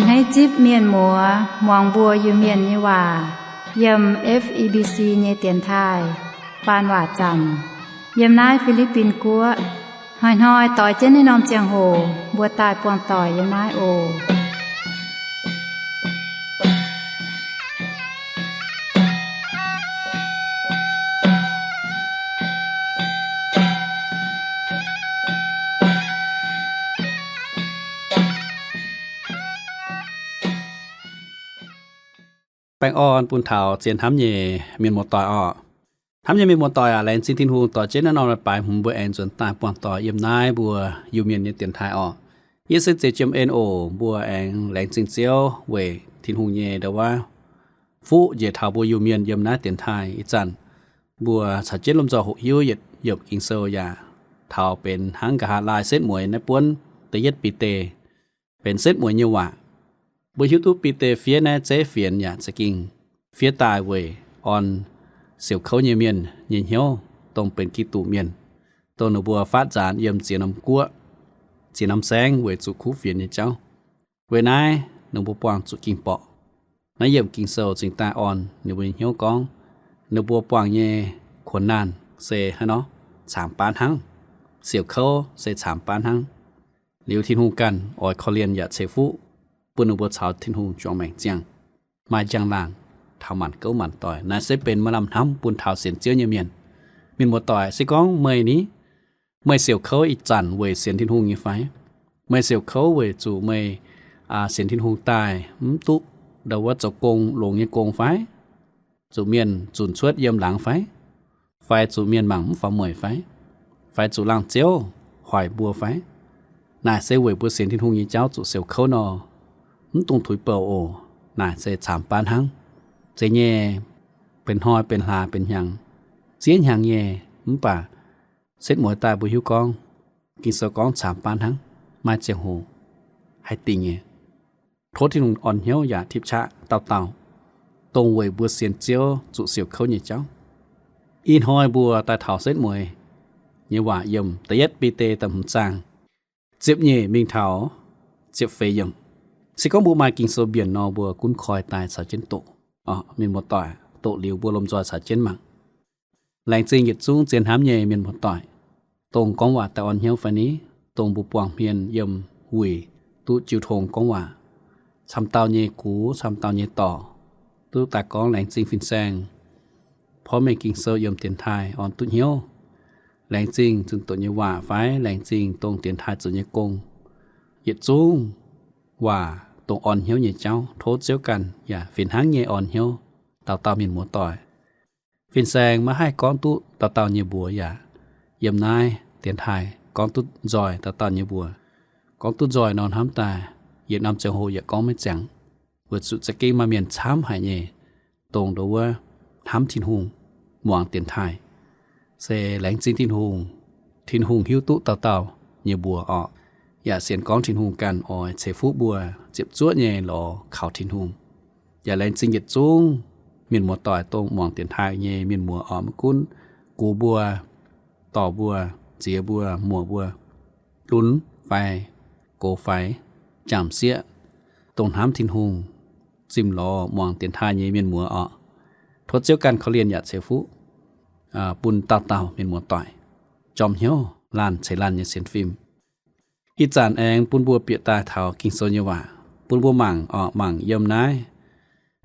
Hneiv zipv mienh muoz muangx mbuo Iu-Mienh nyei waac yiem F E B C nyei dienx taaih faan waac zanc yiem naaiv Fi^li^bin Guoqv. Hnoi-hnoi doix jienv naaiv norm ziangh hoc mbuo daaih buangh doic yiem naaiv oc. Baengh orn bun taux zien hnamv nyei mienh muoz-doic orqc. Hnamv nyei mienh muoz-doic aac, laengz zingh Tin-Hungh dorh jienv naaiv norm leiz-baaix hmz mbuo aengx nzuonx daaih buangh doic yiem naaiv mbuo Iu-Mienh nyei dienx taaih orqc. Yie se Zeix Jiem En oc. Mbuo aengx laengz zingh Ziouv weic Tin-Hungh nyei ndau wuov fuqv njiec taux mbuo Iu-Mienh yiem naaiv dienx taaih ih zanc. Mbuo caux jienv lomh nzoih hoqc hiuv yietc yiemc Ging-Sou yaac taux benx hnangv nqa'haav laai setv mueiz naaiv buonv da'yietv Bide, benx setv mueiz nyei waac. Mbuo hiuv duqv Bide fiev naaiv zeiv fienx yaac za'gengh fiev daaih weic orn siouc kouv nyei mienh nyei hnyouv, dongh benx Giduc mienh, dongh ninh mbuo faatv nzaanx yiem ziex norm guoqv, ziex norm saengv weic zuqc kuv fienx nyei jauv. Weic naaiv ninh mbuo buangh zuqc ging-borqc. Naaiv yiemc Ging-Sou cingx daaih orn ninh mbuo nyei hnyouv gorngv ninh mbuo buangh nyei kuonx naanh se hnangv nor caamx baav hnangv, siouc kouv se caamx baav hnangv. Liuz Tin-Hungh ganh oix korv-lienh yaac ceix fuqv bun ninh mbuo caux Tin-Hungh juangc maengc ziangh, maaih njang-laangc taux maanc gouv maanc doic. Naaiv se benx maaih lamh hnamv bun taux sienx Ziouv nyei mienh. Mienh muoz-doic, se gorngv meih ni, meih siouc kouv ih zanc weic sienx Tin-Hungh nyei fai? Meih siouc kouv weic zuqc meih sienx Tin-Hungh daaih mv duqv ndau wuov zoux gong longx nyei gong fai? Zuqc mienh zunc cuotv yiem laangz fai? Fai zuqc mienh mangc mv faaux mueic fai? Fai zuqc laangh ziouv hoic mbuo fai? Naaic se weic mbuo sienx Tin-Hungh nyei jauv zuqc siouc kouv nor, mv dungx tuix bouc oc. Naaic se caamx baav hnangv. Zeiz nyei, benx hnoi benx hlaax benx hnyangx, ziex hnyangx nyei, mv baac setv mueiz daaih mbuo hiuv gorngv, Ging-Sou gorngv caamx baav hnangv, maaih ziangh hoc haih dingc nyei. Tov Tin-Hungh orn hnyouv yaac tipv qaqv dauh dauh, dongh weic mbuo sienx Ziouv zuqc siouc kouv nyei jauv. Ih hnoi mbuo daaih taux setv mueiz nyei waac yiem da'yietv Bide da'hmz zaang ziepc nyeic mingh taux ziepc feix yiemc. Se gorngv mbuo maaih Ging-Sou mbienc nor, mbuo gunv koi daaih caux jienv doqc. Mienh muoz-doic, doqc liuz mbuo lomh nzoih caux jienv mangc. Laengz zingh yietc zungv zien hnamv nyei mienh muoz-doic, dongh gorngv waac daaih orn hnyouv fai ni, dongh mbuo buangh hmien yiem wuic duqv jiu tong gorngv waac, camv dauh nyei gux, camv dauh nyei dorc, duqv daaih gorngv laengz zingh fin-saeng, porv mengh Ging-Sou yiem dienx taaih orn duqv hnyouv. Laengz zingh zunh doqc nyei waac fai laengz zingh dongh dienx taaih zoux nyei gong. Yietc zungv waac dongh orn hnyouv nyei jauv, tov Ziouv ganh yaac fih hnangv nyei orn hnyouv dauh dauh mienh muoz-doic. Fin-saeng maiv haih gorngv duqv dauh dauh nyei mbuox yaac yiem naaiv dienx taaih gorngv duqv nzoih dauh dauh nyei mbuox. Gorngv duqv nzoih nor hnamv daaih yietc norm ziangh hoc yaac gorngv maiv ziangx, weic zuqc za'gengh maaih mienh camv haic nyei, dongh ndo wuov hnamv Tin-Hungh, muangx dienx taaih. Se laengz zingh Tin-Hungh, Tin-Hungh hiuv duqv dauh dauh nyei mbuox orqc. Yaac sienx gorngv Tin-Hungh ganh oix ceix fuqv mbuo ziepc zuoqv nyei lorz kaux Tin-Hungh. Yaac laengz zingh yietc zungv mienh muoz-doic dongh muangx dienx taaih nyei mienh muoz orqc, maiv gunv gux mbuo, dorc mbuo, ziex mbuo, muoc mbuo, lunx fai gox fai, jangx sieqv, dongh hnamv Tin-Hungh, zimh lorz muangx dienx taaih nyei mienh muoz orqc. Tov Ziouv ganh korv-lienh yaac ceix fuqv bun dauh dauh mienh muoz-doic, jorm hnyouv laanh ceix laanh nyei sienx fim. Ih zanc aengx bun mbuo bieqc daaih taux Ging-Sou nyei waac, bun mbuo mangc orqc, mangc yiem naaiv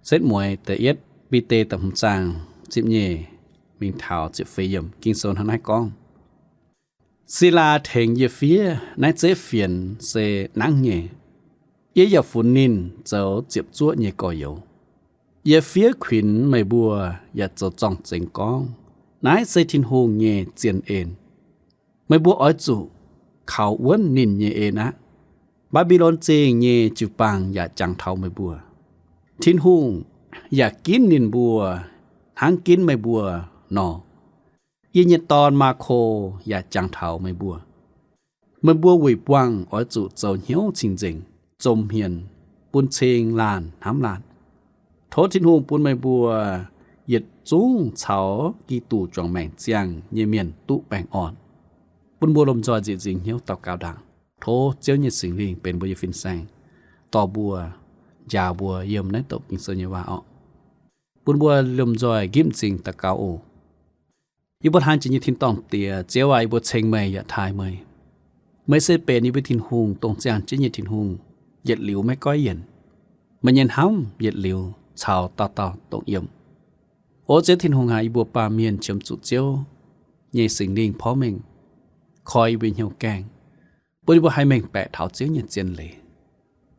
setv mueiz da'yietv Bide da'hmz zaang ziepc nyeic mingh taux ziepc feix yiemc. Ging-Sou hnangv naaiv gorngv, Silaa tengx yie fiev naaiv zeiv fienx se nangv nyei. Yie yaac funx ninh zoux ziepc zuoqv nyei gorx-youz. Yie fiev kuinx meih mbuo yaac zoux zorng-zengx gorngv, naaiv se Tin-Hungh nyei zien en. Meih mbuo oix zuqc kaux wuonv ninh nyei en aqv. Mbaa^mbi^lon Zingh nyei jiu-baang yaac jangx taux meih mbuo. Tin-Hungh yaac ginv ninh mbuo hnangv ginv meih mbuo nor. Yie nyei dorn, Maako, yaac jangx taux meih mbuo. Meih mbuo wuic buangh oix zuqc zoux hnyouv cing-nzengc, zom hmien, bun cing laanh hnamv laanh. Tov Tin-Hungh bun meih mbuo yietc zungv caux Giduc juangc maengc ziangh nyei mienh duqv baengh orn. Bun mbuo lomh nzoih nzieqc nzingc hnyouv daux gaux ndaangc. Tov Ziouv nyei Singx Lingh benx mbuo nyei fin-saeng, dorh mbuo njaaux mbuo yiem naaiv douc Ging-Sou nyei waac orqc. Bun mbuo lomh nzoih nqipv m'zing daux gaux oc. Yie mbuo hnamv jiex nyei tin-dorngh Diex, Ziouv aac, yie mbuo ceng meih yaac taaih meih. Meih se benx yie mbuo Tin-Hungh, dongh ziangh jienv nyei Tin-Hungh, yietc liuz maiv goiv yienc. Meih nyei hnamv yietc liuz caux dauh dauh dongh yiem. O Ziouv Tin-Hungh aac, yie mbuo baamh mienh qiemx zuqc Ziouv nyei Singx Lingh porv mengh koi yie mbuo hnyouv gaengh, bun yie mbuo haih mengh baeqc taux Ziouv nyei zien leiz,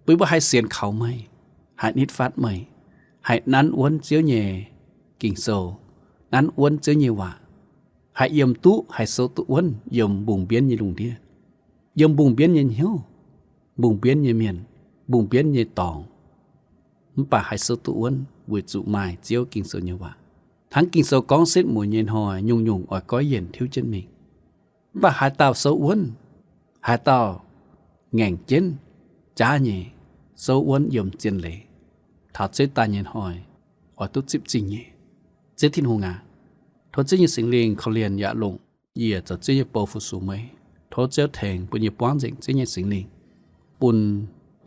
bun yie mbuo haih sienx kaux meih, haih nitv fatv meih, haih nanv wuonv Ziouv nyei Ging-Sou, nanv wuonv Ziouv nyei waac, haih yiem duqv, haih souv duqv wuonv yiem mbungh mbienv nyei lungh ndiev, yiem mbungh mbienv nyei hnyouv, mbungh mbienv nyei mienh, mbungh mbienv nyei dorngx, mv baac haih souv duqv wuonv weic zuqc maaih Ziouv Ging-Sou nyei waac. Hnangv Ging-Sou gorngv, setv mueiz nyei hnoi nyungc-nyungc oix goiv yienc tiuv jienv mingh. Mv baac haaix dauh souv wuonv, haaix dauh ngaengc jienv jaav nyei, souv wuonv yiem zien leiz, taux Ziouv daaih nyei hnoi oix duqv zipv zingh nyei. Ziouv Tin-Hungh aac, tov Ziouv nyei Singx Lingh korv-lienh yaac longc yie zoux Ziouv nyei bou fu-sux meih. Tov Ziouv tengx bun yie buangv nzengc Ziouv nyei Singx Lingh, bun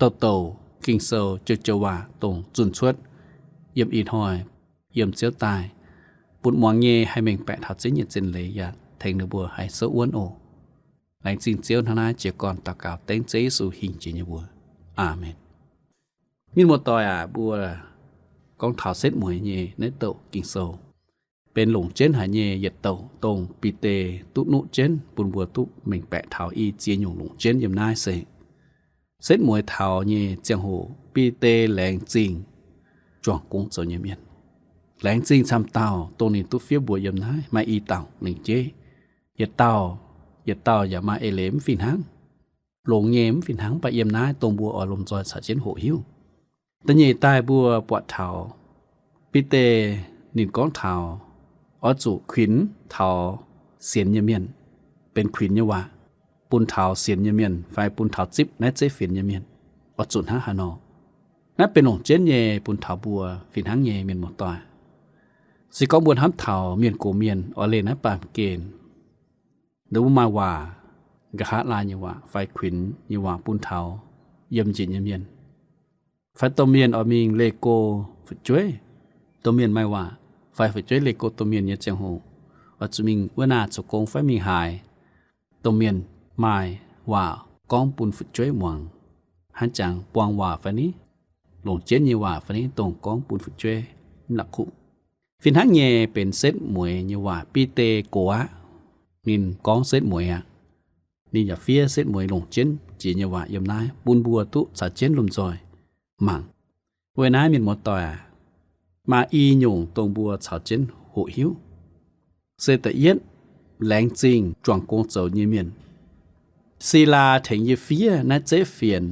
douc douc Ging-Sou joux-joux waac dongh zunh cuotv yiem ih hnoi, yiem Ziouv daaih, bun muangx nyei haih mengh baeqc taux Ziouv nyei zien leiz yaac tengx ninh mbuo haih souv wuonv oc. Laengz zingh Ziouv. Hnangv naaiv jiez gorn daux gaux dengv Ziouv Yesu hingh jiex nyei mbuox. Aamen. Mienh muoz-doic aac, mbuo gorngv taux setv mueiz nyei naaiv douc Ging-Sou benx longc jienv haic nyei yietc douc, dongh Bide duqv nuqv jienv bun mbuo duqv mengh baeqc taux i ziex nyungc longc jienv yiem naaiv se setv mueiz taux nyei ziangh hoc Bide laengz zingh juangc gong zoux nyei mienh. Laengz zingh camv dauh dongh ninh duqv fiev mbuox yiem naaiv maaih i dauh lengc jeiv. Yietc dauh, yietc dauh yaac maaih eix leiz mv fih hnangv. Longx nyei mv fih hnangv, mv baac yiem naaiv dongh mbuo oix lomh nzoih caux jienv hoqc hiuv. Da'nyeic daaih mbuo buatc taux Bide ninh gorngv taux oix zuqc kuinx taux sienx nyei mienh, benx kuinx nyei waac bun taux sienx nyei mienh fai bun taux zipv naaiv zeiv fienx nyei mienh, oix zuqc hnangv haaix nor. Naaiv benx longc jienv nyei bun taux mbuo fih hnangv nyei, mienh muoz-doic. Se gorngv mbuo hnamv taux mienh gox mienh oix leih naaiv baamh gen, ninh mbuo maaih waac, nqa'haav laai nyei waac fai kuinx nyei waac bun taux yiem njiec nyei mienh, fai domh mienh oix mingh leih go fu'jueiv, domh mienh maaih waac, fai fu'jueiv leih go domh mienh nyei ziangh hoc, oix zuqc mingh wuov naah zoux gong fai mingh haaix, domh mienh maaih waac gorngv bun fu'jueiv muangx, hnangv jangx buang waac fai ni, longc jienv nyei waac fai ni, dongh gorngv bun fu'jueiv mv la'kuqv. Fih hnangv nyei benx setv mueiz nyei waac Bide gox aqv. Ninh gorngv setv mueiz aqv. Ninh yaac fiev setv mueiz longc jienv jiex nyei waac yiem naaiv bun mbuo duqv caux jienv lomh nzoih mangc. Weic naaiv, mienh muoz-doic aac, maaih i nyungc dongh mbuo caux jienv hoqc hiuv. Se da'yietv, laengz zingh juangc gong zoux nyei mienh. Silaa tengx yie fiev naaiv zeiv fienx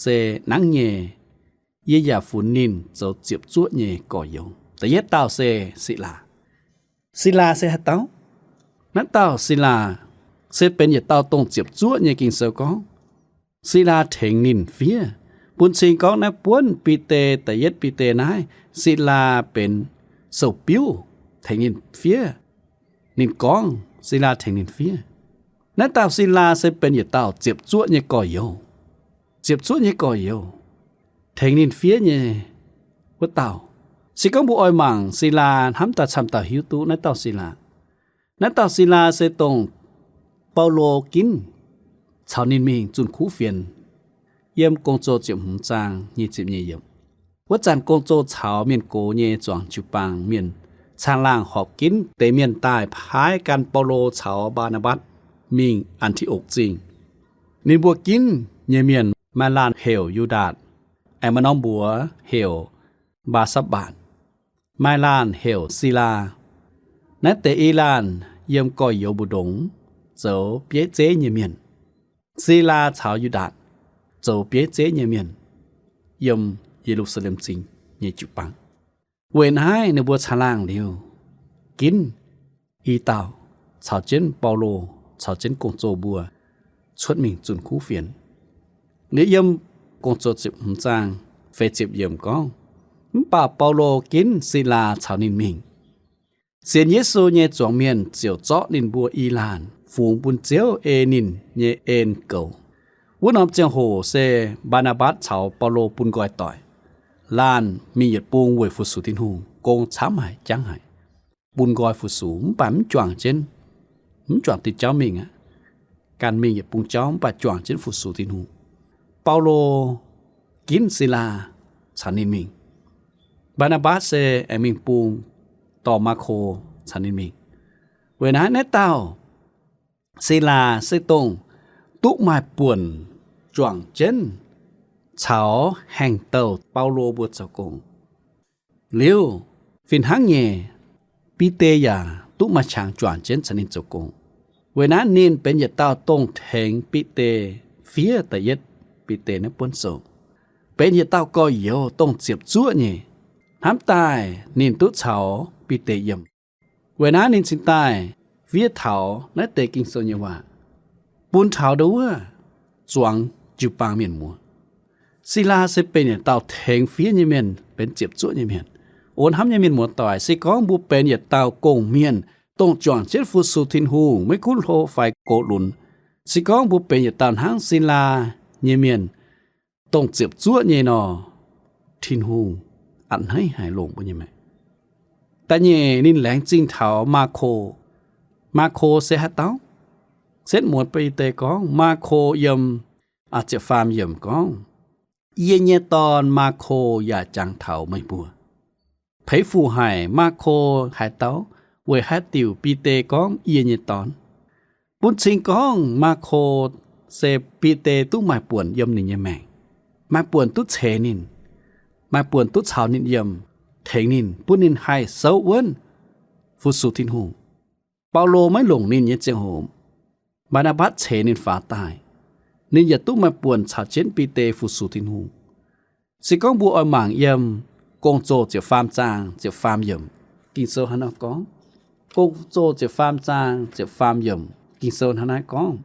se nangv nyei. Yie yaac funx ninh zoux ziepc zuoqv nyei gorx-youz. Da'yietv dauh se Silaa. Silaa se haaix dauh? Naaiv dauh Silaa se benx yietc dauh dongh ziepc zuoqv nyei. Ging-Sou gorngv, Silaa tengx ninh fiev, bun cing gorngv naaiv buonv Bide, da'yietv Bide naaiv, Silaa benx sou-biuv tengx ninh fiev. Ninh gorngv Silaa tengx ninh fiev. Naaiv dauh Silaa se benx yietc dauh ziepc zuoqv nyei gorx-youz. Ziepc zuoqv nyei gorx-youz, tengx ninh fiev nyei wuov dauh. Se gorngv mbuo oix mangc Silaa hnamv daaih camv dauh hiuv duqv naaiv dauh Silaa. Naaiv dauh Silaa se dongh Baulo ginv caux ninh mingh zunh kuv fienx, yiem Gong-Zoh ziepc hmz zaang nyic ziepc nyeic yiemc. Wuov zanc Gong-Zoh caux mienh gox nyei zuangx jiu-baang mienh caangh laangh horpc ginv deix mienh daaih paaiv gan Baulo caux Mbaa^naa^mbatc mingh An^ti^okc Zingh. Ninh mbuo ginv nyei mienh maaih laanh heuc Yu^ndaatc, aengx maaih norm mbuox heuc Mbaa^sapv^mbaatc, maaih laanh heuc Silaa. Naaiv deix i laanh yiem gorx-youz mbu'ndongx zoux bieiv zeiv nyei mienh. Silaa caux Yu^ndaatc zoux bieiv zeiv nyei mienh yiem Ye^lu^saa^lem Zingh nyei jiu-baang. Weic naaiv ninh mbuo caangh laangh liuz, ginv i dauh caux jienv Baulo caux jienv gong-zoh mbuo cuotv mingh zunh kuv fienx. Liuz yiem Gong-Zoh ziepc hmz zaang feix ziepc yiemc gorngv, mv baac Baulo ginv Silaa caux ninh mingh. Sienx Yesu nyei zuangx mienh ziouc zorqv ninh mbuo i laanh fungx bun Ziouv ei ninh nyei en goux. Wuov norm ziangh hoc se Mbaa^naa^mbatc caux Baulo bun nqoi doic. laanh mingh yietc bung weic fu-sux Tin-Hungh, gong camv haic, jangv haic, bun nqoi fu-sux, mv baac mv juangc jienv, mv juangc diuh jauv mingh aqv. Ganh mingh yietc bung jauv mv baac juangc jienv fu-sux Tin-Hungh. Baulo ginv Silaa caux ninh mingh. Mbaa^naa^mbatv se aengx mingh bung dorh Maako caux ninh mingh. Weic naaiv naaiv dauh Silaa se dongh duqv maaih buonc juangc jienv caux haengh douh Baulo mbuo zoux gong. Liuz, fih hnangv nyei, Bide yaac duqv maaih qangx juangc jienv caux ninh zoux gong. Weic naaiv ninh benx yietc dauh dongh tengx Bide fiev da'yietv Bide naaiv buonv sou, benx yietc dauh gorx-youz dongh ziepc zuoqv nyei. Hnamv daaih ninh duqv caux Bide yiem. Weic naaiv ninh cingx daaih fiev taux naaiv deix Ging-Sou nyei waac bun taux ndau wuov zuangx jiu-baang mienh muoz. Silaa se benx yietc dauh tengx fiev nyei mienh, benx ziepc zuoqv nyei mienh. O hnamv nyei mienh muoz-doic, se gorngv mbuo benx yietc dauh gong-mienh dongh juangc jienv fu-sux Tin-Hungh, maiv gunv hlo fai gox lunx, se gorngv mbuo benx yietc dauh hnangv Silaa nyei mienh, dongh ziepc zuoqv nyei nor, Tin-Hungh a'hneiv haic longc mbuo nyei maengc. Da'nyeic ninh laengz zingh taux Maako. Maako se haaix dauh? Setv muonz Bide gorngv, Maako yiem, aa, ziepc faam yiemc gorngv, Yie nyei dorn, Maako yaac jangx taux meih mbuo. Peix fuc haic, Maako haaix dauh? Weic haaix diuc Bide gorngv yie nyei dorn? Bun cing gorngv Maako se Bide duqv maaih buonc yiem ninh nyei maengc, maaih buonc duqv ceix ninh, maaih buonc duqv caux ninh yiem, tengx ninh, bun ninh haih souv wuonv fu-sux Tin-Hungh. Baulo maiv longc ninh nyei ziangh hoc, Mbaa^naa^mbatv ceix ninh faaux daaih, ninh yaac duqv maaih buonc caux jienv Bide fu-sux Tin-Hungh. Se gorngv mbuo oix mangc yiem Gong-Zoh ziepc faam zaang ziepc faam yiemc, Ging-Sou hnangv naaiv gorngv. Gong-Zoh ziepc faam zaang ziepc faam yiemc, Ging-Sou hnangv naaiv gorngv,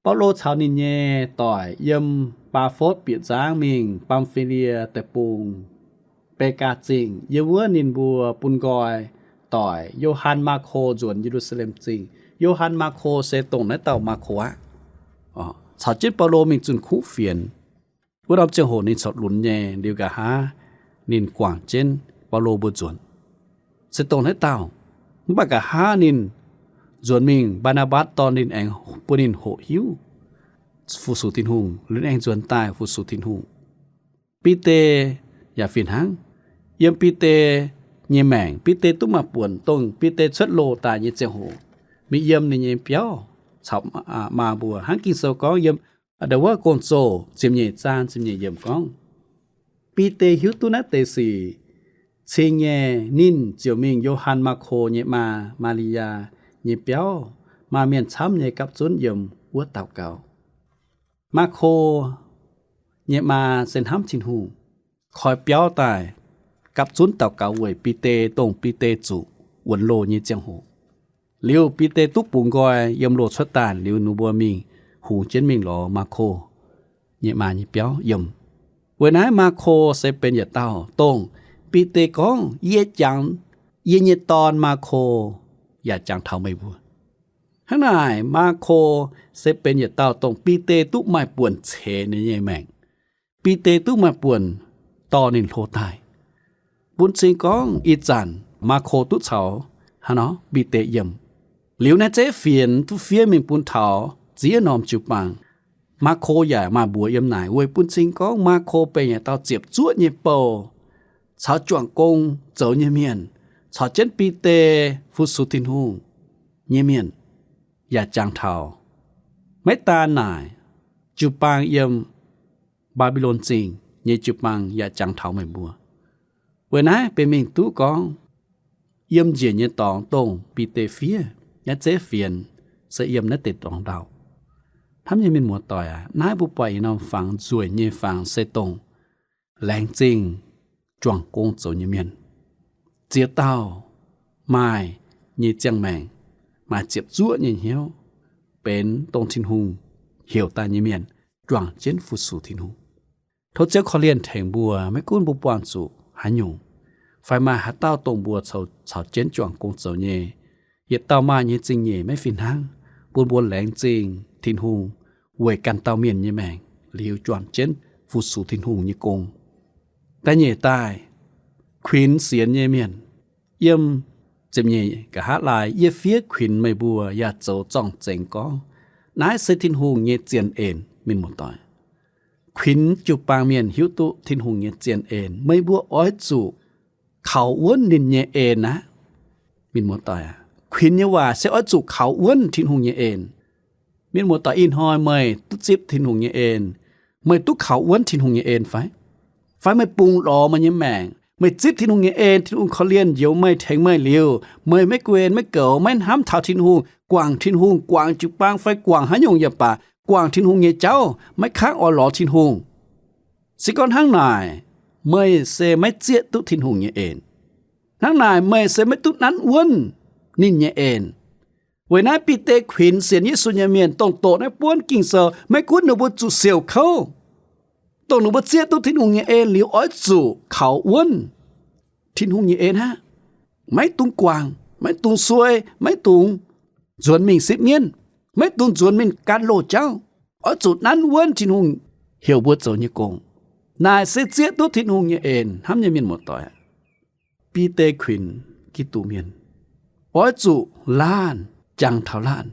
Baulo caux ninh nyei doic yiem Baa^fotv bieqc nzangv mingh Bam^fi^lie Deic-Bung, Begaa Zingh. Yiem wuov ninh mbuo bun nqoi doic Yo^han Maako nzuonx Ye^lu^saa^lem Zingh. Yo^han Maako se dongh naaiv dauh Maako aqv, caux jienv Baulo mingh zunh kuv fienx. Wuov norm ziangh hoc ninh corc lunx nyei, liuz nqa'haav ninh guangc jienv Baulo mbuo nzuonx, se dongh naaiv dauh. Mv baac nqa'haav ninh nzuonx mingh, Mbaa^naa^mbatv dorh ninh aengx bun ninh hoqc hiuv fu-sux Tin-Hungh, liuz ninh aengx nzuonx daaih fu-sux Tin-Hungh. Bide yaac fih hnangv. Yiem Bide nyei maengc, Bide duqv maaih buonc dongh Bide cuotv loh daaih nyei ziangh hoc, mingh yiem ninh nyei biauv caux maa mbuo. Hnangv Ging-Sou gorngv yiem ndau wuov Gong-Zoh ziepc nyeic zaang ziepc nyeic yiemc gorngv, Bide hiuv duqv naaiv deix sic cing nyei, ninh ziouc mingh Yo^han Maako nyei maa, Maa^li^yaa, nyei biauv, maaih mienh camv nyei gapv zunv yiem wuov daux gaux. Maako nyei maa se hnamv Tin-Hungh, koi biauv daaih gapv zunv daux gaux weic Bide, dongh Bide zuqc wuonx loh nyei ziangh hoc. Liuz Bide duqv bungx nqoi yiem loh cuotv daaih liuz, ninh mbuo mingh hungx jienv mingh lorz Maako nyei maa nyei biauv yiem. Weic naaiv Maako se benx yietc dauh dongh Bide gorngv, Yie jangx, yie nyei dorn, Maako, yaac jangx taux meih mbuo. Hnangv naaic, Maako se benx yietc dauh dongh Bide duqv maaih buonc ceix ninh nyei maengc. Bide duqv maaih buonc dorh ninh hlo daaih. Bun cing gorngv ih zanc Maako duqv caux hnangv nor Bide yiem. Liuz naaiv zeiv fienx duqv fiev mingh bun taux ziex norm jiu-baang. Maako yaac maaih mbuox yiem naaic weic bun cing gorngv Maako benx yietc dauh ziepc zuoqv nyei bou, caux juangc gong zoux nyei mienh, caux jienv Bide fu-sux Tin-Hungh nyei mienh yaac jangx taux. Maiv daan naaic, jiu-baang yiem Mbaa^mbi^lon Zingh nyei jiu-baang yaac jangx taux meih mbuo. Weic naaiv benx mingh duqv gorngv yiem njiec nyei dorngx dongh Bide fiev naaiv zeiv fienx se yiem naaiv deix dorngx ndau. Hnamv nyei mienh muoz-doic aac, naaiv mbuo buatc yietc norm fangx nzueic nyei fangx se dongh laengz zingh juangc gong zoux nyei mienh. Ziex dauh maaih nyei ziangh maengc, maaih ziepc zuoqv nyei hnyouv, benx dongh Tin-Hungh heuc daaih nyei mienh, juangc jienv fu-sux Tin-Hungh. Tov Ziouv korv-lienh tengx mbuo, maiv gunv mbuo buangh zuqc haaix nyungc, fai maaih haaix dauh dongh mbuo caux jienv juangc gong zoux nyei, yietc dauh maaih nyei zingh nyeic maiv fih hnangv, bun mbuo laengz zingh Tin-Hungh weic ganh dauh mienh nyei maengc liuz juangc jienv fu-sux Tin-Hungh nyei gong. Da'nyeic daaih, kuinx sienx nyei mienh. Yiem ziepc nyeic nqa'haav laai, yie fiev kuinx meih mbuo yaac zoux zorng-zengx gorngv, naaiv se Tin-Hungh nyei zien en, mienh muoz-doic. Kuinx jiu-baang mienh hiuv duqv Tin-Hungh nyei zien en. Meih mbuo oix zuqc kaux wuonv ninh nyei en aqv, mienh muoz-doic aac. Kuinx nyei waac se oix zuqc kaux wuonv Tin-Hungh nyei en. Mienh muoz-doic, ih hnoi meih duqv zipv Tin-Hungh nyei en, meih duqv kaux wuonv Tin-Hungh nyei en fai? Fai meih bungx lorz meih nyei maengc, meih zipv Tin-Hungh nyei en, Tin-Hungh korv-lienh njoux meih, tengx meih liuz, meih maiv guen maiv goux, maiv hnamv taux Tin-Hungh, guangc Tin-Hungh, guangc jiu-baang fai guangc haaix nyungc yaac baac, guangc Tin-Hungh nyei jauv, maiv kangv oix lorz Tin-Hungh. Se gorngv hnangv naaic, meih se maiv zieqv duqv Tin-Hungh nyei en. Hnangv naaic meih se maiv duqv nanv wuonv ninh nyei en. Weic naaiv Bide kuinx sienx Yesu nyei mienh, dongh doqc naaiv buonv Ging-Sou, maiv gunv ninh mbuo zuqc siouc kouv, dongh ninh mbuo zieqv duqv Tin-Hungh nyei en liuz, oix zuqc kaux wuonv Tin-Hungh nyei en aqv. Maiv dungx guangc, maiv dungx suei, maiv dungx nzuonx mingh sipv mienv, maiv dungx nzuonx mingh gan loz jauv. Oix zuqc nanv wuonv Tin-Hungh heuc mbuo zoux nyei gong. Naaic se zieqv duqv Tin-Hungh nyei en, hnamv nyei mienh muoz-doic. Bide kuinx Giduc mienh, oix zuqc laanh jangx taux laanh,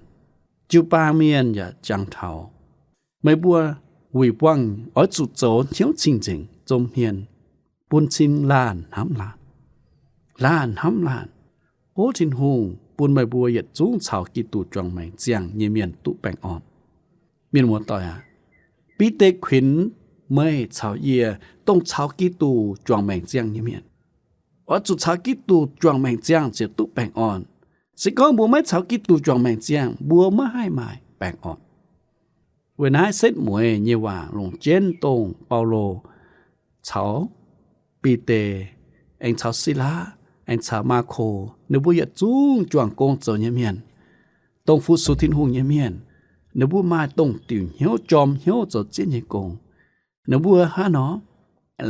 jiu-baang mienh yaac jangx taux. Meih mbuo wuic buangh oix zuqc zoux hnyouv cing-nzengc, zom hmien, bun cing laanh hnamv laanh, laanh hnamv laanh. Tov Tin-Hungh bun meih mbuo yietc zungv caux Giduc juangc maengc ziangh nyei mienh duqv baengh orn. Mienh muoz-doic aac, Bide kuinx meih caux yie, dongh caux Giduc juangc maengc ziangh nyei mienh. Oix zuqc caux Giduc juangc maengc ziangh ziouc duqv baengh orn. Se gorngv mbuo maiv caux Giduc juangc maengc ziangh, mbuo maiv haih maaih baengh orn. Weic naaiv setv mueiz nyei waac longc jienv dongh Baulo caux Bide, aengx caux Silaa, aengx caux Maako, ninh mbuo yietc zungv juangc gong zoux nyei mienh, dongh fu-sux Tin-Hungh nyei mienh. Ninh mbuo maaih dongh diuc hnyouv, jorm hnyouv zoux zieqv nyei gong. Ninh mbuo hnangv nor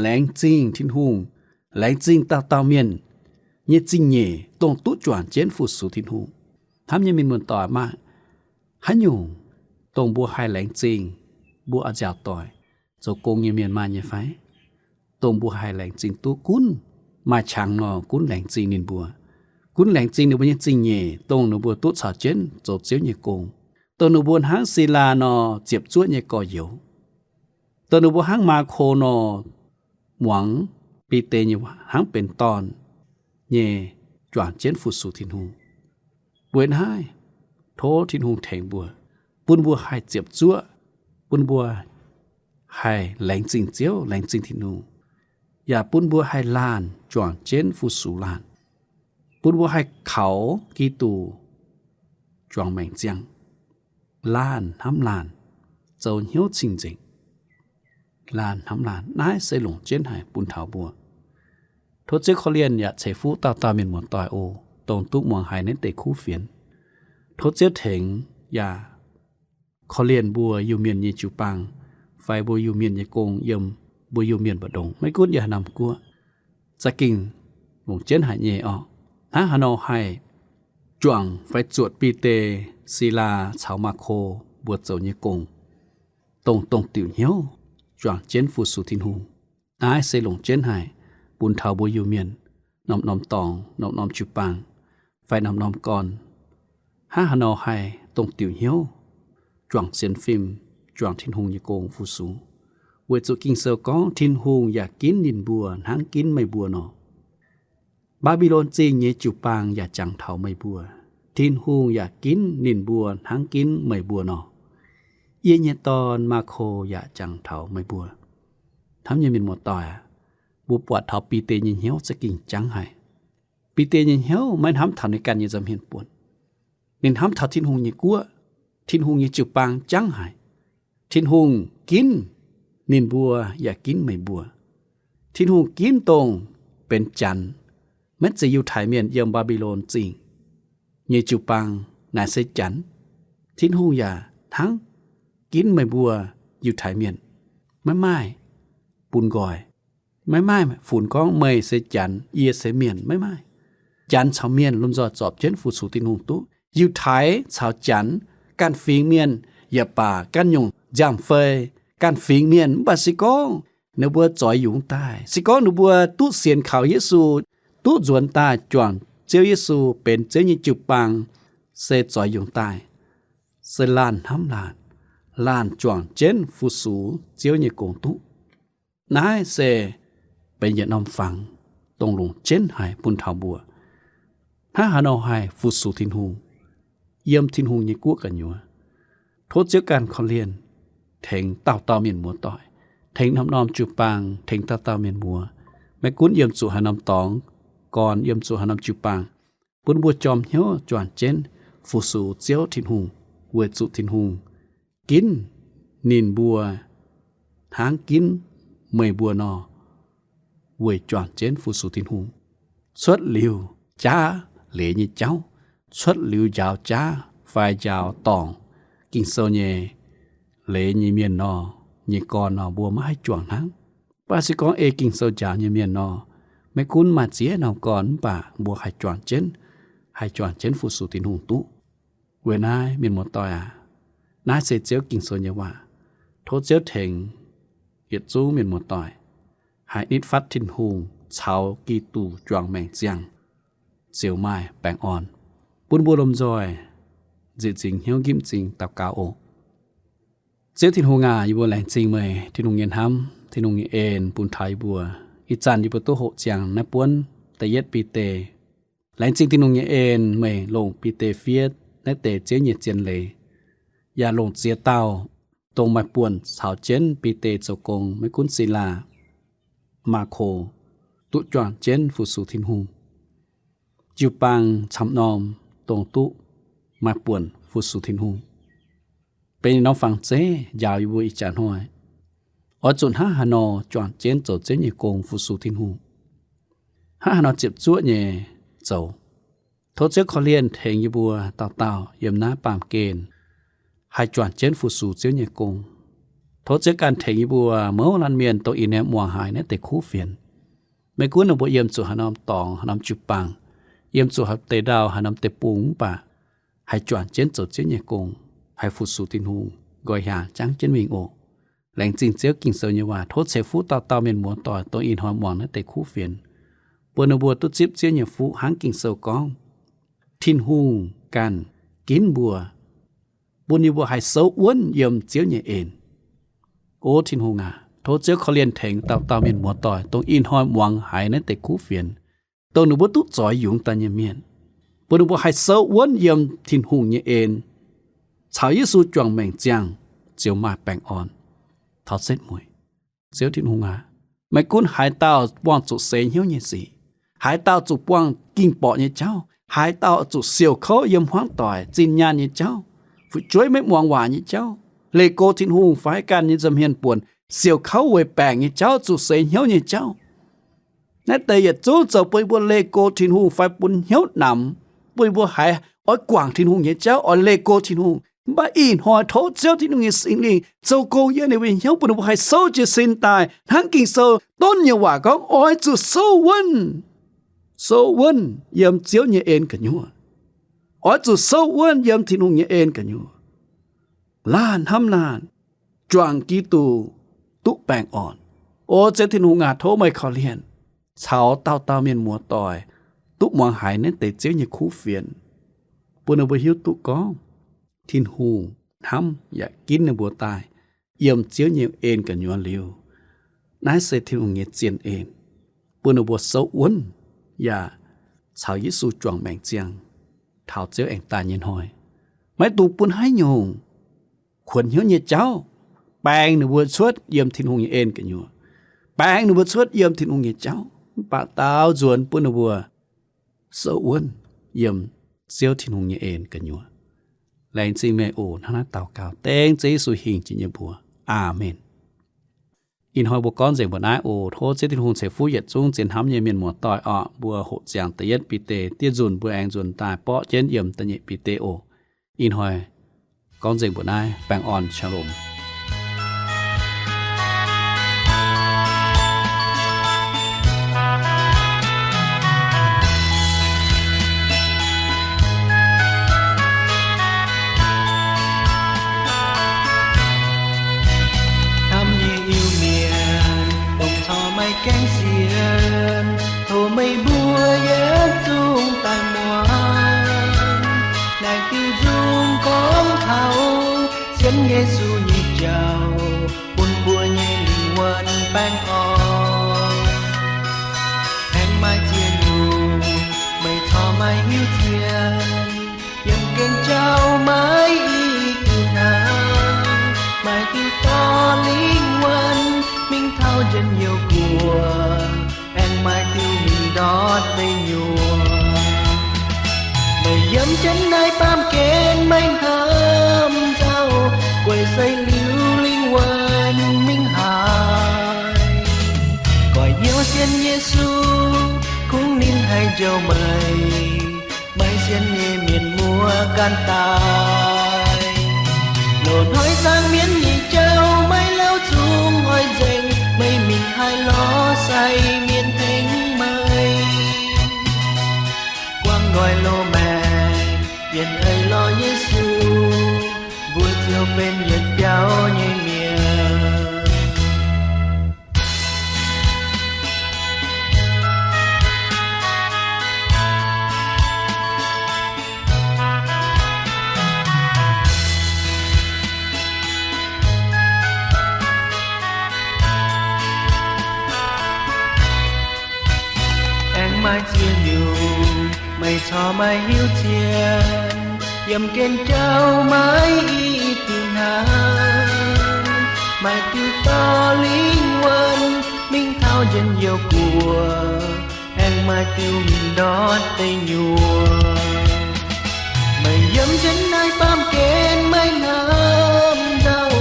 laengz zingh Tin-Hungh, laengz zingh dauh dauh mienh nyei zingh nyeic, dongh duqv juangc jienv fu-sux Tin-Hungh. Hnamv nyei mienh muoz-doic maah! Haaix nyungc dongh mbuo haih laengz zingh mbuo a'nziaauc doic, zoux gong nyei mienh maaih nyei fai? Dongh mbuo haih laengz zingh duqv gunv maaih qangx nor, gunv laengz zingh ninh mbuo. Gunv laengz zingh ninh mbuo nyei zingh nyeic, dongh ninh mbuo duqv caux jienv zoux Ziouv nyei gong. Dongh ninh mbuo hnangv Silaa nor, ziepc zuoqv nyei gorx-youz. Dongh ninh mbuo hnangv Maako nor, muangx Bide nyei waac, hnangv benx dorn nyei juangc jienv fu-sux Tin-Hungh. Weic naaiv, tov Tin-Hungh tengx mbuo, bun mbuo haih ziepc zuoqv, bun mbuo haih laengz zingh Ziouv, laengz zingh Tin-Hungh, yaac bun mbuo haih laanh juangc jienv fu-sux laanh, bun mbuo haih kaux Giduc juangc maengc ziangh, laanh hnamv laanh, zoux hnyouv cing-nzengc, laanh hnamv laanh. Naaiv se longc jienv haic bun taux mbuo. Tov Ziouv korv-lienh yaac ceix fuqv dauh dauh mienh muoz-doic oc, dongh duqv muangx haiz naaiv deix kuv fienx. Tov Ziouv tengx yaac korv-lienh mbuo Iu-Mienh nyei jiu-baang, fai mbuo Iu-Mienh nyei gong yiem mbuo Iu-Mienh mbu'ndongx, maiv gunv yiem haaix norm guoqv, za'gengh longc jienv haic nyei orqc. Hnangv haaix nor haih juangc fai zuotc Bide, Silaa caux Maako mbuo zoux nyei gong, dongh, dongh diuc hnyouv juangc jienv fu-sux Tin-Hungh. Naaiv se longc jienv haic bun taux mbuo Iu-Mienh norm-norm dorngx, norm-norm jiu-baang, fai norm-norm gorn. Hnangv haaix nor haih dongh diuc hnyouv juangc sienx fim, juangc Tin-Hungh nyei gong fu-sux. Weic zuqc Ging-Sou gorngv Tin-Hungh yaac ginv ninh mbuo hnangv ginv meih mbuo nor. Mbaa^mbi^lon Zingh nyei jiu-baang yaac jangx taux meih mbuo. Tin-Hungh yaac ginv ninh mbuo hnangv ginv meih mbuo nor. Yie nyei dorn, Maako, yaac jangx taux meih mbuo. Hnamv nyei mienh muoz-doic aac, mbuo buatc taux Bide nyei hnyouv za'gengh jangv haic. Bide nyei hnyouv maiv hnamv taux ninh ganh nyei nza'hmien buonc. Ninh hnamv taux Tin-Hungh nyei guoqv, Tin-Hungh nyei jiu-baang jangv haic. Tin-Hungh ginv ninh mbuo yaac ginv meih mbuo. Tin-Hungh ginv dongh benx Janx, maiv zeiz Yiutai Mienh yiem Mbaa^mbi^lon Zingh nyei jiu-baang, naaic se Janx. Tin-Hungh yaac hnangv ginv meih mbuo Yiutai Mienh, maiv maaih bun nqoi, maiv maaih funx gorngv meih se Janx, yie se Mienh, maiv maaih. Janx caux Mienh lomh nzoih zorpc jienv fu-sux Tin-Hungh duqv. Yiutai caux Janx, ganh fingx mienh yaac baac, ganh nyungc nziaamv-fei, ganh fingx mienh, mv baac se gorngv ninh mbuo zoix yungz daaih. Se gorngv ninh mbuo duqv sienx kaux Yesu, duqv nzuonx daaih juangc Ziouv Yesu benx Ziouv nyei jiu-baang, se zoix yungz daaih, se laanh hnamv laanh, laanh juangc jienv fu-sux Ziouv nyei gong duqv. Naaiv se benx yietc norm fangx, dongh longc jienv haic bun taux mbuo hnangv haaix nor haih fu-sux Tin-Hungh, yiem Tin-Hungh nyei guoqv gu'nyuoz. Tov Ziouv ganh korv-lienh, tengx dauh dauh mienh muoz-doic, tengx norm-norm jiu-baang, tengx dauh dauh mienh muoz, maiv gunv yiem zuqc haaix norm dorngx, gorn yiem zuqc haaix norm jiu-baang, bun mbuo jorm hnyouv juangc jienv fu-sux Ziouv Tin-Hungh, weic zuqc Tin-Hungh ginv ninh mbuo hnangv ginv meih mbuo nor, weic juangc jienv fu-sux Tin-Hungh. Cuotv liuz jaav leiz nyei jauv, cuotv liuz njaaux jaav fai njaaux dorngc Ging-Sou nyei leiz nyei mienh nor, nyei gorn nor, mbuo maiv haih juangc hnangv. Mv baac se gorngv ei Ging-Sou njaaux nyei mienh nor, maiv gunv maaih ziex norm gorn mv baac mbuo haih juangc jienv, haih juangc jienv fu-sux Tin-Hungh duqv. Weic naaiv mienh muoz-doic aac, naaiv se Ziouv Ging-Sou nyei waac. Tov Ziouv tengx yietc zungv mienh muoz-doic haih nitv fatv Tin-Hungh caux Giduc juangc maengc ziangh, ziouc maaih baengh orn, bun mbuo lomh nzoih nzieqc nzingx hnyouv nqipv m'zing daux gaux oc. Ziouv Tin-Hungh aac, yie mbuo laengz zingh meih Tin-Hungh nyei hnamv, Tin-Hungh nyei en bun taux yie mbuo. Ih zanc yie mbuo duqv hoqc ziangx naaiv buonv da'yietv Bide. Laengz zingh Tin-Hungh nyei en, meih longc Bide fiev naaiv deix Ziouv nyei zien leiz, yaac longc ziex dauh dongh maaih buonc caux jienv Bide zoux gong, maiv gunv Silaa, Maako, duqv juangc jienv fu-sux Tin-Hungh. Jiu-baang camv norm dongh duqv maaih buonc fu-sux Tin-Hungh. Benx norm fangx zeiv njaaux yie mbuo ih jaax hnoi oix zuqc hnangv haaix nor juangc jienv zoux Ziouv nyei gong fu-sux Tin-Hungh, hnangv haaix nor ziepc zuoqv nyei zoux. Tov Ziouv korv-lienh tengx yie mbuo dauh dauh yiem naaiv baamh gen haih juangc jienv fu-sux Ziouv nyei gong. Tov Ziouv ganh tengx yie mbuo mouz laanh mienh dongh ih hnoi muangx haiz naaiv deix kuv fienx, maiv gunv ninh mbuo yiem zuqc haaix norm dorngx, haaix norm jiu-baang, yiem zuqc haaix deix ndau, haaix norm deic-bung mv baac haih juangc jienv zoux Ziouv nyei gong, haih fu-sux Tin-Hungh nqoi hiaangx jangv jienv mingh oc. Laengz zingh Ziouv Ging-Sou nyei waac. Tov ceix fuqv dauh dauh mienh muoz-doic dongh ih hnoi muangx naaiv deix kuv fienx, bun ninh mbuo duqv zipv Ziouv nyei fuqv hnangv Ging-Sou gorngv, Tin-Hungh ganh ginv mbuo, bun yie mbuo haih souv wuonv yiem Ziouv nyei en. O Tin-Hungh aac, tov Ziouv korv-lienh tengx dauh dauh mienh muoz-doic dongh ih hnoi muangx haiz naaiv deix kuv fienx, dongh ninh mbuo duqv zoix yungz daaih nyei mienh, bun ninh mbuo haih souv wuonv yiem Tin-Hungh nyei en, caux Yesu juangc maengc ziangh, ziouc maaih baengh orn taux setv mueiz. Ziouv Tin-Hungh aac, maiv gunv haaix dauh buangh zuqc seix hnyouv nyei sic, haaix dauh zuqc buangh ging-borqc nyei jauv, haaix dauh zuqc siouc kouv yiem hmuangv doic zinh nyaanh nyei jauv, fu'jueiv maiv muangx waac nyei jauv, leih go Tin-Hungh fai ganh nyei nza'hmien buonc siouc kouv weic baengc nyei jauv, zuqc seix hnyouv nyei jauv. Naaiv deix yietc zungv zoux bun yie mbuo leih go Tin-Hungh fai bun hnyouv namx, bun yie mbuo haiz oix guangc Tin-Hungh nyei jauv, oix leih go Tin-Hungh. Mv baac ih hnoi tov Ziouv Tin-Hungh nyei Singx Lingh zoux gong yiem ninh mbuo nyei hnyouv, bun ninh mbuo haih souv jiez sin daaih hnangv Ging-Sou donv nyei waac gorngv, oix zuqc souv wuonv, souv wuonv yiem Ziouv nyei en gu'nyuoz. Oix zuqc souv wuonv yiem Tin-Hungh nyei en gu'nyuoz. Laanh hnamv laanh, juangc Giduc duqv baengh orn. O Ziouv Tin-Hungh aac, tov meih korv-lienh caux dauh dauh mienh muoz-doic duqv muangx haiz naaiv deix Ziouv nyei kuv fienx, bun ninh mbuo hiuv duqv gorngv Tin-Hungh hnamv yaac ginv ninh mbuo daaih yiem Ziouv nyei en gu'nyuoz liuz, naaiv se Tin-Hungh nyei zien en, bun ninh mbuo souv wuonv yaac caux Yesu juangc maengc ziangh taux Ziouv aengx daaih nyei hnoi. Maiv dungx bun haaix nyungc kuonx hnyouv nyei jauv baeng ninh mbuo cuotv yiem Tin-Hungh nyei en gu'nyuoz, baeng ninh mbuo cuotv yiem Tin-Hungh nyei jauv, mv baac daaux nzuonx bun ninh mbuo souv wuonv yiem Ziouv Tin-Hungh nyei en gu'nyuoz. Laengz zingh meih oc. Hnangv naaiv daux gaux dengv Ziouv Yesu hingh jiex nyei mbuox. Aamen. Ih hnoi mbuo gorngv nzengc mbuo naaiv oc. Tov Ziouv Tin-Hungh ceix fuqv yietc zungv zien hnamv nyei mienh muoz-doic orqc. Mbuo hoqc ziangx da'yietv Bide, dieh nzunc mbuo aengx nzuonx daaih borqv jienv yiem da'nyeic Bide oc. Ih hnoi gorngv nzengc mbuo naaiv. Baengh orn, shalom. Hnamv nyei Iu-Mienh. Tov meih mbuo yietc zungv daaih muangx, naaic diuh nzung gorngv taux sienx Yesu nyei jauv bun mbuo nyei lingh wuonh baengh orn. Aengx maaih ziex nyungc meih corc maiv hiuv zien, yiem gen jauv maiv i diuh hnangv, maaih diuh dorh lingh wuonh mingh taux njien-youh guoqv, aengx maaih diuh mingh ndortv deic nyuoqc. Meih yiem jienv naaiv baamh gen maiv hnamv nzauh, gueic seix liuz lingh wuonh mingh haaix. Goiv hnyouv sienx Yesu, kungx ninh haih njoux meih, maiv sienx nyei mienh muoz ganh daaih. Loz-hnoi zaangc mienv nyei jauv maiv lauh zungv oix nzengc, meih mingh haaix lorz sai mienh tengx meih. Buangh nqoi loz-maengc yienc eix lorz Yesu, mbuo ziouc benx yietc biauv nyei mienh. Aengx maaih ziex nyungc meih corc maiv hiuv zien, yiem gen jauv maiv i diuh hnangv, maaih diuh dorh lingh wuonh mingh taux njien-youh guoqv, aengx maaih diuh mingh ndortv deic nyuoqc. Meih yiem jienv naaiv baamh gen maiv hnamv nzauh,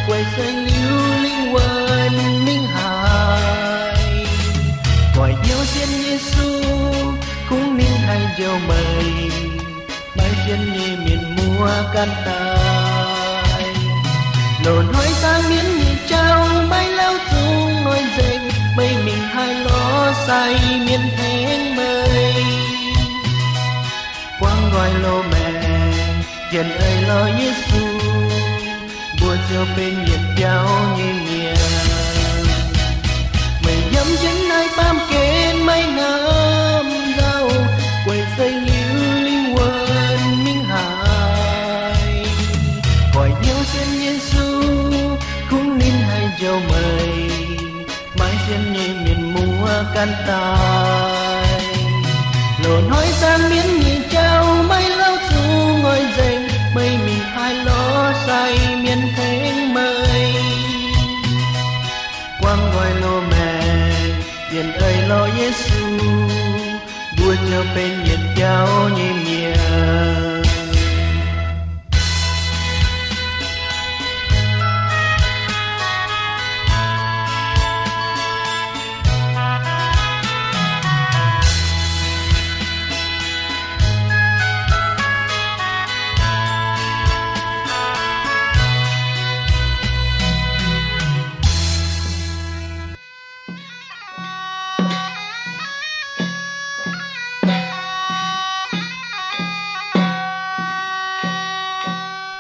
gueic seix liuz lingh wuonh mingh haaix. Goiv hnyouv sienx Yesu, kungx ninh haih njoux meih, maiv sienx nyei mienh muoz ganh daaih. Loz-hnoi zaangc mienv nyei jauv maiv lauh zungv oix nzengc, meih mingh haaix lorz sai mienh tengx meih. Buangh nqoi loz-maengc yienc eix lorz Yesu, mbuo ziouc benx yietc biauv nyei mienh. Meih yiem jienv naaiv baamh gen maiv hnamv nzauh, gueic seix liuz lingh wuonh mingh haaix. Goiv hnyouv sienx Yesu, kungx ninh haih njoux meih, maiv sienx nyei mienh muoz ganh daaih. Loz-hnoi zaangc mienv nyei jauv maiv lauh zungv oix nzengc, meih mingh haaix lorz sai mienh tengx meih. Buangh nqoi loz-maengc yienc eix lorz Yesu, mbuo ziouc benx yietc biauv nyei mienh.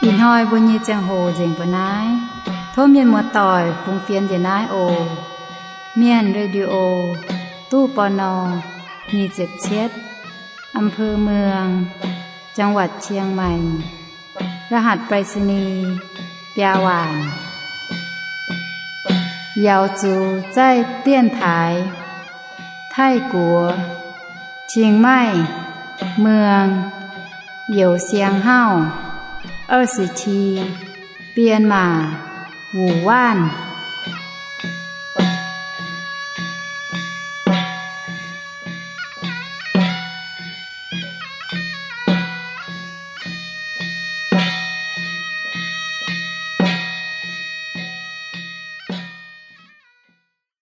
Ih hnoi mbuo nyei ziangh hoc nzengc mbuo naaiv. Tov mienh muoz-doic fungx fienx njiec naaiv oc. Mienh Radio, ตู้ ปณ. nyic ziepc cietv, อำเภอเมือง จังหวัดเชียงใหม่ รหัสไปรษณีย์ biaa waanc. Yaux zuqc zaih 电台, Taiv-Guoqv, Chiang Mai, Muang, Youz Siang Hauv, 二十七, Bienmaac, Wuh Waanv.